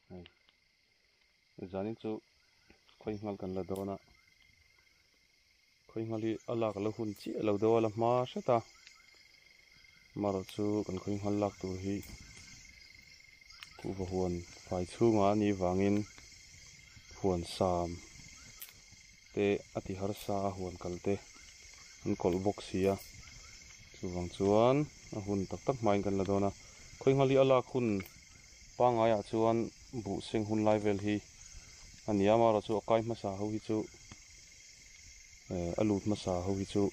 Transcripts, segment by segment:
Hei zanin chu khawi nghal kan la dawn a khawi nghal hi a lak a la hun chiah lo deuh a la hma hret a marawh chu kan khawi nghal lak tur hi kuhva huan fai chhungah a nih vangin huan sam te a ti harsa a huan kal te an kawlh bawk si a chuvang chuan a hun tak tak hmain kan la dawn a khawi nghal hi a lak hun Pangaiah chuan buh seng hun lai vel hi a ni a, amaherawhchu a kai hmasa ho hi chu eh a lut hmasa ho hi chu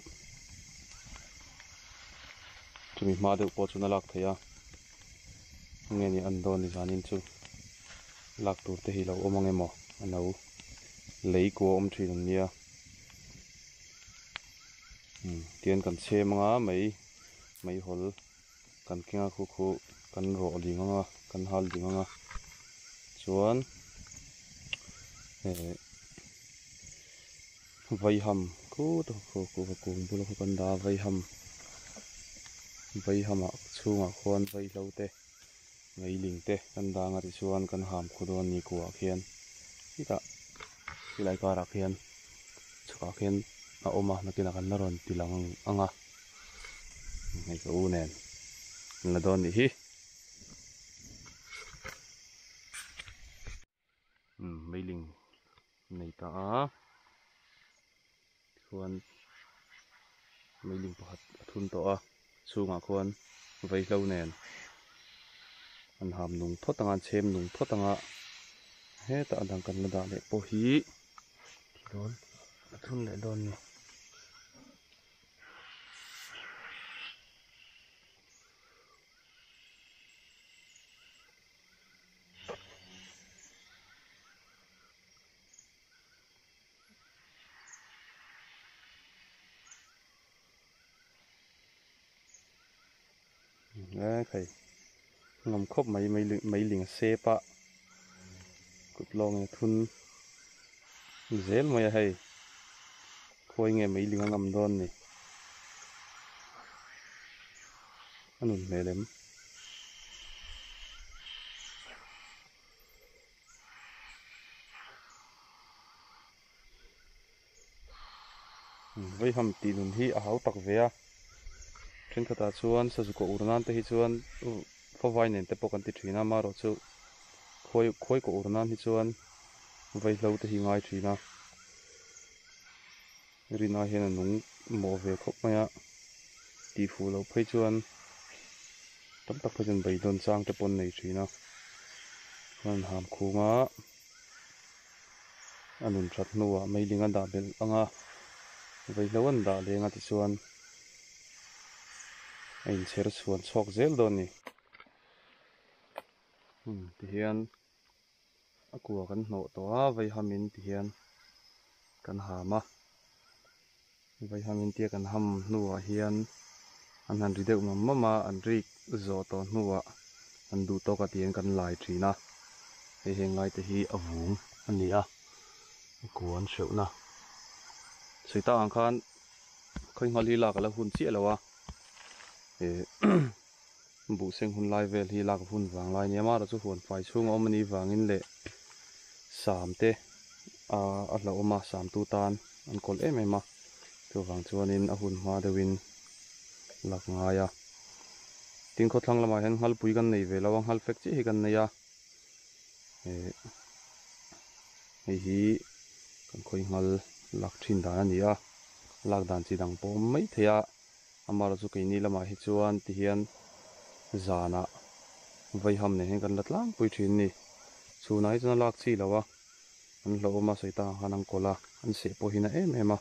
chumi hma deuh pawh chuan a lak theih a, enge ni an dawn ni zanin chu lak tur te hi lo awm ang emaw a no lei kua awm thin an nia umm tihian kan chhem anga mai meihawl. Kan kenga khu khu kan rawh ding ang a, kan hal ding ang a, chuan eh vaiham khut a khu khu va kung bula khu kan dah a vaiham vaihamah chhungah khuan vaihlo te meiling te kan dah ang a tichuan kan ham khu dawn a ni kuah khian khitah khilai karah khian chhukah khian a awm a nakinah kan la rawn ti lang ang a. Hei ka u nen an la dawn nih hi umm meiling nei ta a chuan meiling pakhat a thun tawh a chhungah khuan vaihlo nen an ham nung phawt ang a an chhem nung phawt ang a hetah a dang kan la dah leh pawh hi dawn a thun leh dawn a ni. E khai ngam khawp mai meiling a sep a kut lawng in a thun zel mai a hei khawi nge meiling a ngam dawn ni a nun hmel em. Vaiham tih nun hi a hau tak ve a, thenkhatah chuan sazu kawh ur nan te hi chuan favai nen te pawh kan ti thin a, amaherawh chu khawi khawi kawh ur nan hi chuan vaihlo te hi ngai thin a, rin ai hian a nung mawh ve khawp mai a, tih fuh loh phei chuan tam tak phei chuan beidawn chang te pawh an nei thin a, chuan an ham khung a. A nun that hnuah meiling a dah belh ang a, vaihlo an dah leng a tichuan a inchher chhuan chhuak zel dawn a ni. Umm tihian a kua kan hnawh tawh a, vaihamin tihian kan ham a, vaihamin tia kan ham hnuah hian an han ri deuh mam mam a, an rik zawh tawh hnuah an duh tawk a tihian kan lai thin a, hei heng lai te hi a vung a ni a, a kua an hreuhna sawi tak ang khan khawi nghal hi lak a la hun chiah lo a, eh buh seng hun lai vel hi lak hun vang lai a nia amaherawh chu huan fai chhung a awm a nih vangin leh sam te a hlauhawm a sam tu tan an kawlh em em a chuvang chuanin a hun hma deuhin lak ngai a tin khawthlang lamah hian nghalpui kan nei ve lo a nghal fek chiah hi kan nei a eh hei hi kan khawi nghal lak thin dan a ni a lak dan chi dang pawh a awm maithei a. Amaherawh chu keini lamah hi chuan ti hian zanah vaiham nen hian kan la tlangpui thin a ni. Chhunah hi chuan a lak chi lo a, an hlauhawm a sawi takah khan an kawlh a, an seh pawh hi na em em a.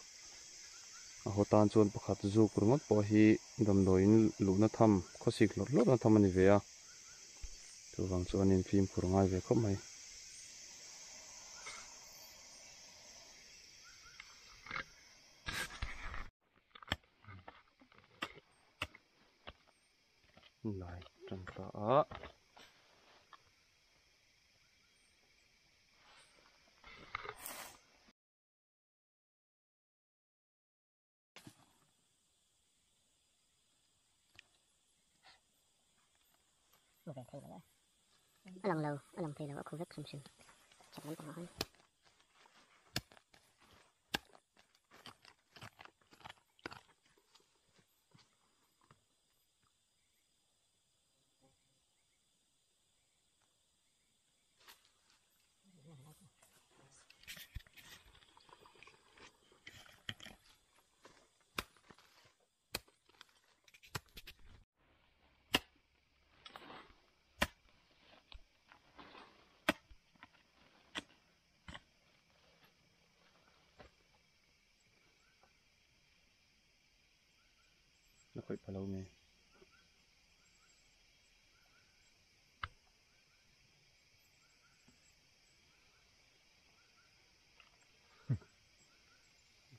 A haw tan chuan pakhat zuk ringawt pawh hi damdawiin luhna tham, khawsik hlawrh hlawrhna tham a ni ve a. Chuvang chuan in fimkhur ngai ve khawp mai. Lai tan ta a. A lang lo, a lang thei lo, a khu vek hrim hrim. Chhak lampangah khan. Na khawih pha lo nge.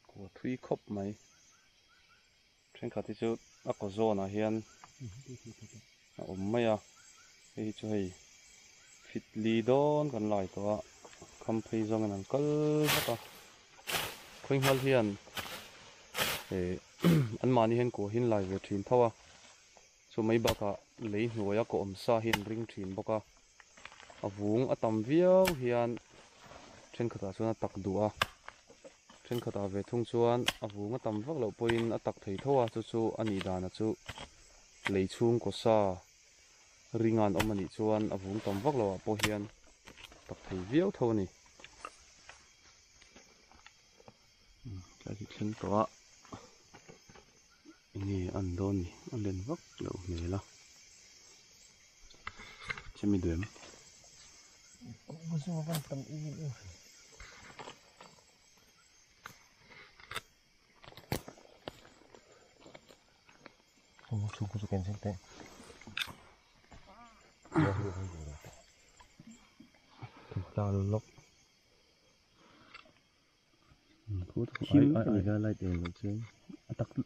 Kua thui khawp mai. Thenkhat hi chu a kaw zawnah hian a awm mai a, hei hi chu hei fit li dawn kan lai tawh a, kham phei zawngin an kal vak a, khawi nghal hian eh anmahni hian kua hi an lai ve thin tho a, chu mai bakah lei hnuaia kaw awm sa hi an ring thin bawk a, a vung a tam viau hian thenkhatah chuan a tak duh a. Thenkhatah ve thung chuan a vung a tam vak loh pawhin a tak thei tho a, chu chu a nih dana chu lei chhungkaw sa ringa an awm a nih chuan a vung tam vak loh ah pawh hian tak thei viau tho a ni. Tlai chu thleng tawh a, enge an dawn ni a len vak loh hmel a, chemi duem.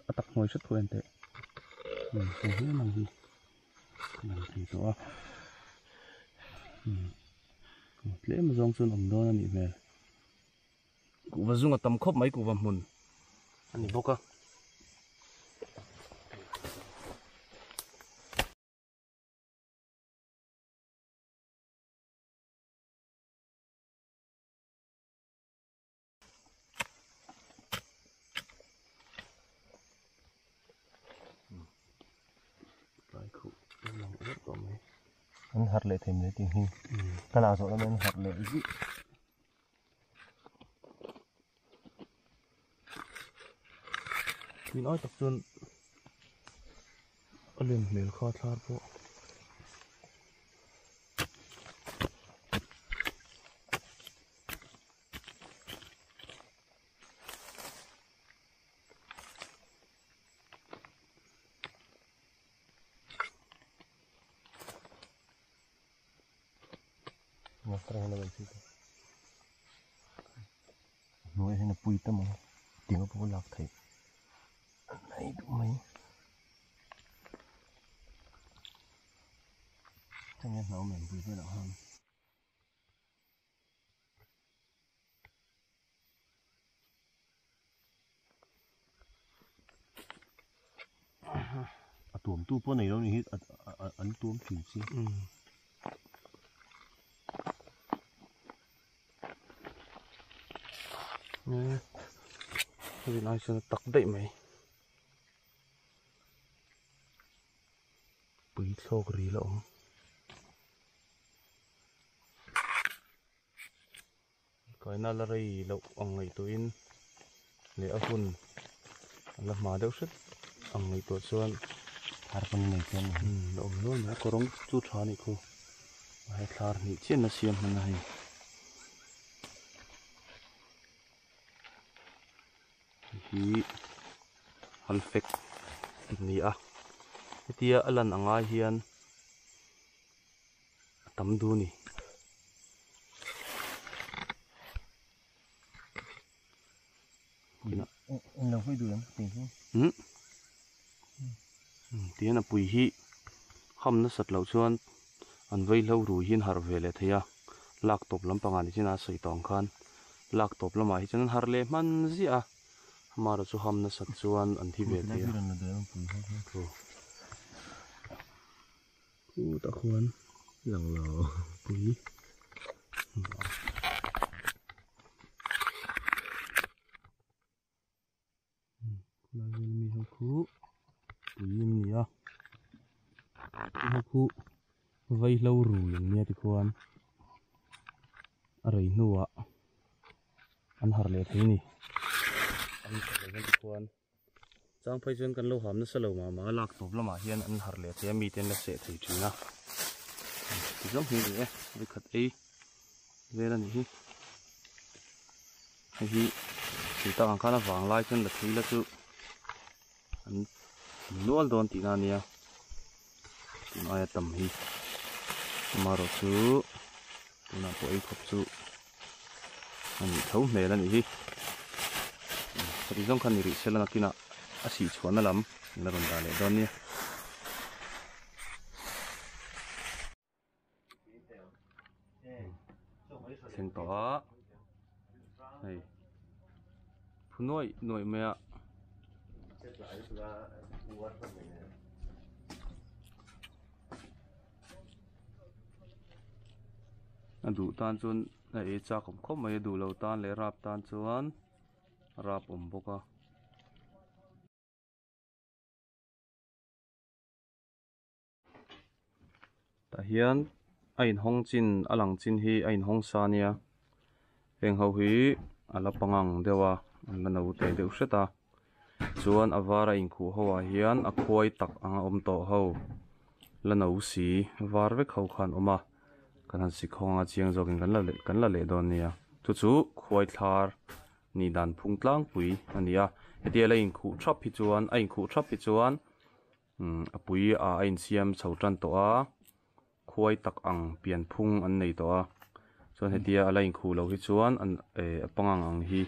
A tak hnuai hret pawh en teh hei hian ang hi a lang thei tawh a tlem zawng chuan awm dawn a nih hmel. Kuhva zung a tam khawp mai kuhva hmun a ni bawk a. Tlai khuh a lang uar tawh mai. An harh leh thei mai tih hi ka lah zawh lamah an harh leh zih. Tui lai tak chuan a len hmel kha thlar pawh. Hnuai hian a pui tam ang tiang pawh a lak theih mai duh mai chumi a hlauhawm em pui velah khan. A tuam tu pawh nei lo ni hi an tuam thin si. Rin ai chuan a tak daih mai. Pui thlawk ril a awm. Kaina la rei loh ang ngaihtuahin leh a hun a la hma deuh hret ang ngaihtuah chuan thar pawn a nei chiang mai. Umm a awm nual mai a kawrawng chu tha a nih khu he thlar hnih chian a siam hman a hei. Hei hi halfek a ni a hetia a lan ang ai hian. A tam duh a ni. Tihian a pui hi ham nasat loh chuan an vaihlo rui hi an harh ve leh thei a, lak tawp lampangah ni chin a sawi tawh ang khan lak tawp lamah hi chuan an harh leh hman ziah a, amaherawhchu chu ham nasat chuan an thi ve thei a. Khutah khuan Lang lo. Pui. Khulai vel mi ho khu pui an ni a. Ho khu vaihlo rui an nia tikhuan a rei hnuah an harh leh thei a ni. An harh leh hian tikhuan chang phei chuan kan lo ham nasa lo mah mah a lak tawp lamah hian an harh leh thei a mite an la seh thei thin a. Ti zawng hi a ni e vawikhat ei vel a nih hi. Hei hi thei tak ang khan a vang lai chuan la thei la chu an nual dawn tihna a nia tun aia tam hi amaherawh chu tunah pawh ei khawp chu a nih tho hmel a nih hi heti zawng khan ni rih sela nakinah a sih chhuahna lam an la rawn dah leh dawn nia. Thleng tawh a hei phu nuaih nuaih mai a. A duh tan chuan a ei chak awm khawp mai a duh lo tan leh rap tan chuan rap awm bawk a. Tah hian a inhawng chin a lang chin hi a inhawng sa ania heng ho hi a la pangang deuh a an la no te deuh hret a chuan a var a inkhuh ho ah hian a khuai tak anga awm tawh ho la no si var vek ho kha an awm a kan han sik hawng anga chiang zawkin kan la leh kan la leh dawn nia chu chu khuai thlar nih dan phung tlangpui a ni a heti a la inkhuh thap hi chuan a inkhuh thap hi chuan. Umm a pui ah a insiam chho tan tawh a khuai tak ang pian phung an nei tawh a chuan hetia a la inkhuh loh hi chuan an eh a pangang ang hi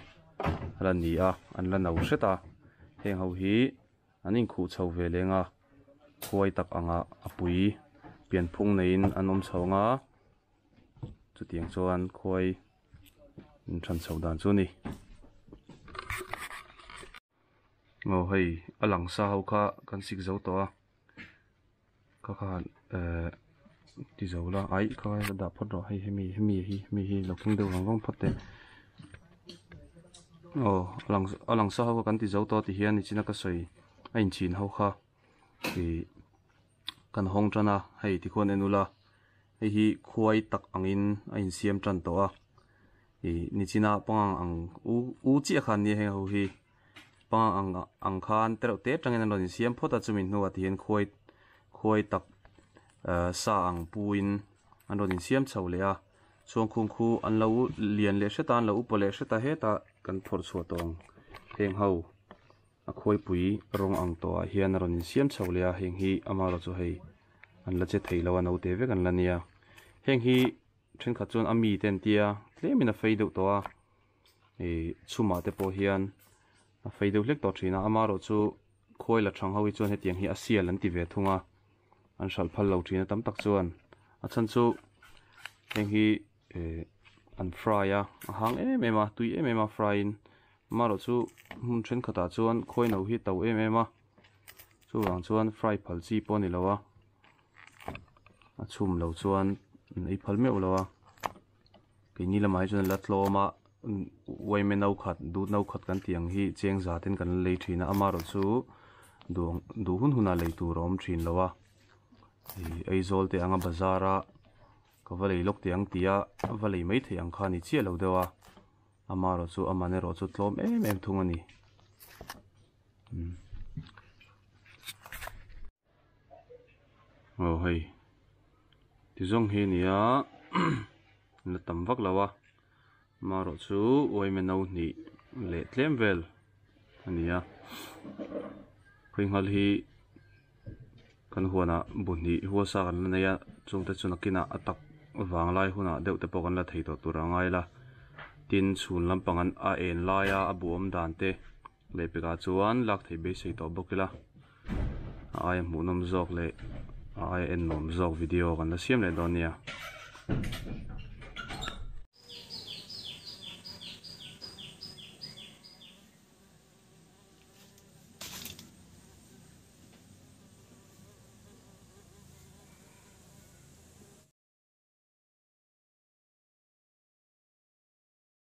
a la ni a an la no hret a heng ho hi an inkhuh chho ve leng a khuai tak angah a pui pian phung neiin an awm chho ang a chutiang chuan khuai inthan chhoh dan chu a ni. Aw hei a lang sa ho kha kan sik zo tawh a kha khan ehh ti zo la aih kha kha dah phawt rawh hei hemi hemi hi hemi hi lo keng deuh vang vang phawt teh aw a lang a lang sa ho kha kan ti zo tawh tihian nichina ka sawi a inchhin ho kha ih kan hawng tan a hei tikhuan en ula hei hi khuai tak angin a insiam tan tawh a ih nichina pangang ang u u chiah khan nia heng ho hi pangang ang ang khan tereuh te atangin an rawn insiam phawt a chumi hnuah tihian khuai khuai tak ah sa ang puin an rawn insiam chho leh a chhuangkhung khu an lo lian leh hret a an lo upa leh hret a hetah kan phawrh chhuah tawh ang heng ho. A khuaipui rawng ang tawhah hian a rawn insiam chho leh a, heng hi amaherawh chu hei an la che thei lo a, naute vek an la nia. Heng hi thenkhat chuan a mite an tia tlemin a fei deuh tawh a, ih chhumah te pawh hian a fei deuh hlek tawh thin a, amaherawh chu khuai la thang ho hi chuan hetiang hi a sial an ti ve thung a, an hralh phal lo thin a tam tak chuan. A chhan chu heng hi eh an fry a a hang em em a tui em em a fry in marawh chu hmun thenkhatah chuan khawi no hi to em em a chuvang chuan fry phal chi pawh a ni lo a a chhum lo chuan an ei phal meuh lo a keini lamah hi chuan a la tlawm a uaime no khat dut no khat kan tih ang hi cheng za ten kan la lei thin a amaherawh chu duh ang duh hun hunah lei tur a awm thin lo a ih Aizawl te anga bazar a. Ka va lei lawk teh ang tia va lei mai theih ang kha a ni chiah lo deuh a, amaherawh chu a man erawh chu tlawm em em thung a ni. Umm aw hei ti zawng hi a ni a la tam vak lo a amaherawh chu uaime no hnih leh tlem vel a ni a khawi nghal hi. Kan huanah bu hnih huasa kan la nei a chungte chu nakinah a tak vanglai hunah deuh te pawh kan la thei tawh tur a ngai la tin chhun lampang an a en laia a bu awm dan te leh pekah chuan lak theih beisei tawh bawk ila a aia hmuhnawm zawk leh a aia en nuam zawk video kan la siam leh dawn nia.